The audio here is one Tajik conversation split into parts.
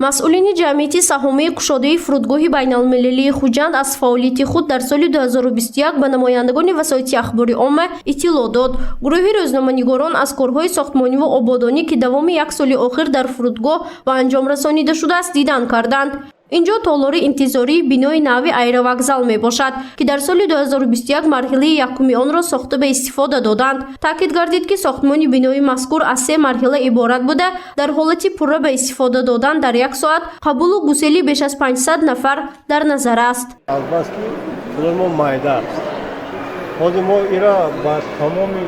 Масъулини ҷамъияти саҳомии кушодаи фурудгоҳи байналмилалии Хуҷанд аз фаъолияти худ дар соли 2021 ба намояндагони васоити ахбори омма иттилоъ дод. Гурӯҳи рӯзноманигорон аз корҳои сохтмониву ободонӣ, ки давоми як соли охир дар фурудгоҳ ба анҷом расонида шудааст, дидан карданд. Инҷо толори интизории бинои нави аэровокзал мебошад, ки дар соли 2021 марҳилаи якуми онро сохта ба истифода доданд. Таъкид гардид, ки сохтмони бинои мазкур аз се марҳила иборат буда, дар ҳолати пурра ба истифода додан дар як соат қабулу гусели беш аз 500 нафар дар назар аст. Азбаски пулои мо майда аст, ҳозир мо ира ба тамоми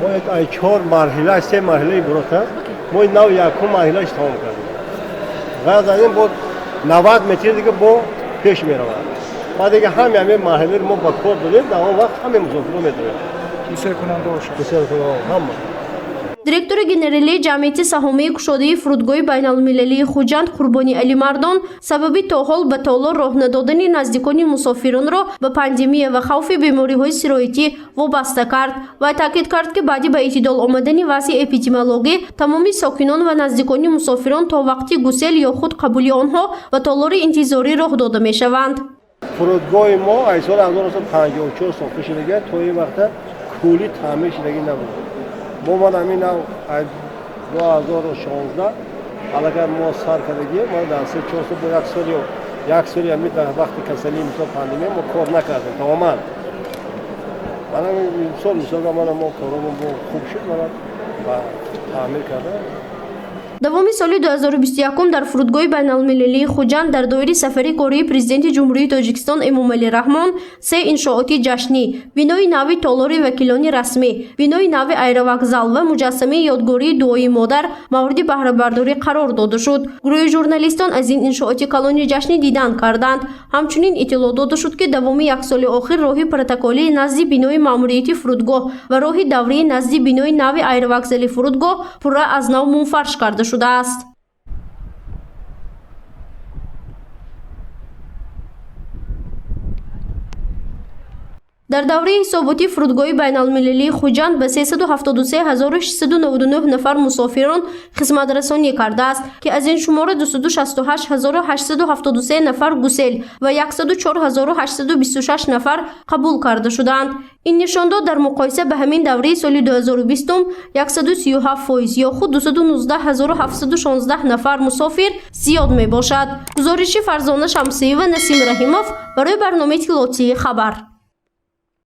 мо ай чор марҳила, се марҳила иборат аст. Мо нав якум марҳилааш тамом кардем. Ғайр аз ин, бо 90 метр дига бо пеш меравад. Баъд дига ҳами ҳамин марҳиларо мо ба кор додем, дар он вақт ҳаме мусофиро медорем. Гуселкунандаошон. Гуселкунандаҳо ҳама. Директори генералии ҷамъияти саҳомии кушодаи фурудгоҳи байналмилалии Хуҷанд Қурбони Алимардон сабаби то ҳол ба толор роҳ надодани наздикони мусофиронро ба пандемия ва хавфи бемориҳои сироятӣ вобаста кард ва таъкид кард, ки баъди ба эътидол омадани вазъи эпидемиологӣ тамоми сокинон ва наздикони мусофирон то вақти гусел ё худ қабули онҳо ба толори интизорӣ роҳ дода мешаванд. Фурудгоҳи мо аз соли 1954 сохта шудага, то ин вақта куллӣ таъмир шудагӣ набуд. Мо ман ҳамин нав 2016 аллакай мо сар кардагӣ, мо дар 3-4 сол бо як соли, як соли ҳамин дар вақти касалии, мисол, пандемия мо кор накардем тамоман. Мана мисол, мисолга, мана мо коромон бо хуб шуд, мана ба таъмир карда. Давоми соли 2021 дар фурудгоҳи байналмилалии Хуҷанд дар доираи сафари кории Президенти Ҷумҳурии Тоҷикистон Эмомалӣ Раҳмон се иншооти ҷашнӣ: бинои нави толори вакилони расмӣ, бинои нави аэровокзал ва муҷассамаи ёдгории дуои модар мавриди баҳрабардорӣ қарор дода шуд. Гурӯҳи журналистон аз ин иншооти калони ҷашнӣ дидан карданд. Ҳамчунин иттилоъ дода шуд, ки давоми як соли охир роҳи протоколии назди бинои маъмурияти фурудгоҳ ва роҳи даврии назди бинои нави аэровокзали фурудгоҳ пурра аз нав мунфарш карда шудааст. Дар давраи ҳисоботӣ фурудгоҳи байналмилалии Хуҷанд ба 373 699 нафар мусофирон хизматрасонӣ кардааст, ки аз ин шумора 268 873 нафар гусел ва 104 826 нафар қабул карда шудаанд. Ин нишондод дар муқоиса ба ҳамин давраи соли 2020 137% ё худ 219 716 нафар мусофир зиёд мебошад. Гузориши Фарзона Шамсиева, Насим Раҳимов барои барномаи иттилоотии «Хабар».